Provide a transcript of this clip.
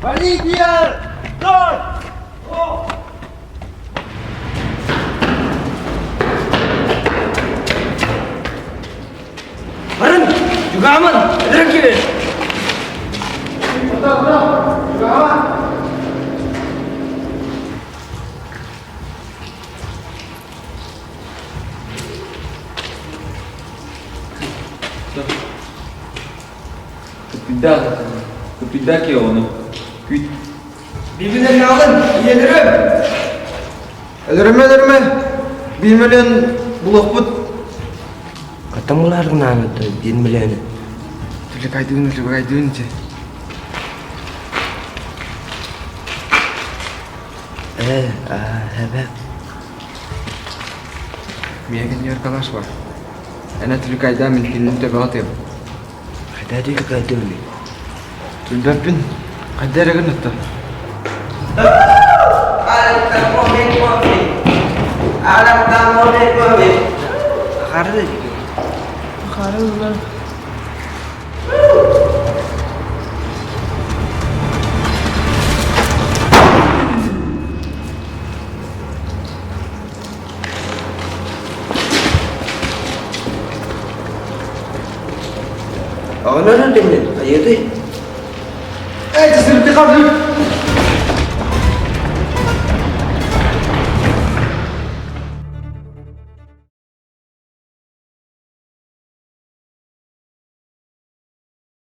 Полиция! Стой! Барын, дьугааман, өлөрөн киирин. Купидак, купидак ону. Күт. Бибилерин алын, иелерим. Өлөрүмэ, өлөрүмэ. Биир миллион булуохпут. Катам буларгынааны биир миллионы. Түлүкайдыын, түлүкайдыын че. Э, а, эбэ. Миэгин Нью-Йоркалаш бар. Эн түлүкайдаа мин кинини төбөҕө тыам. Хайда түлүкайдыын? Түлбэппин. Хайда эрэ гыннаттан. Ахары Ахары ылла. Оҕонорун төннөн хайыатай? Эй, сырды хабы!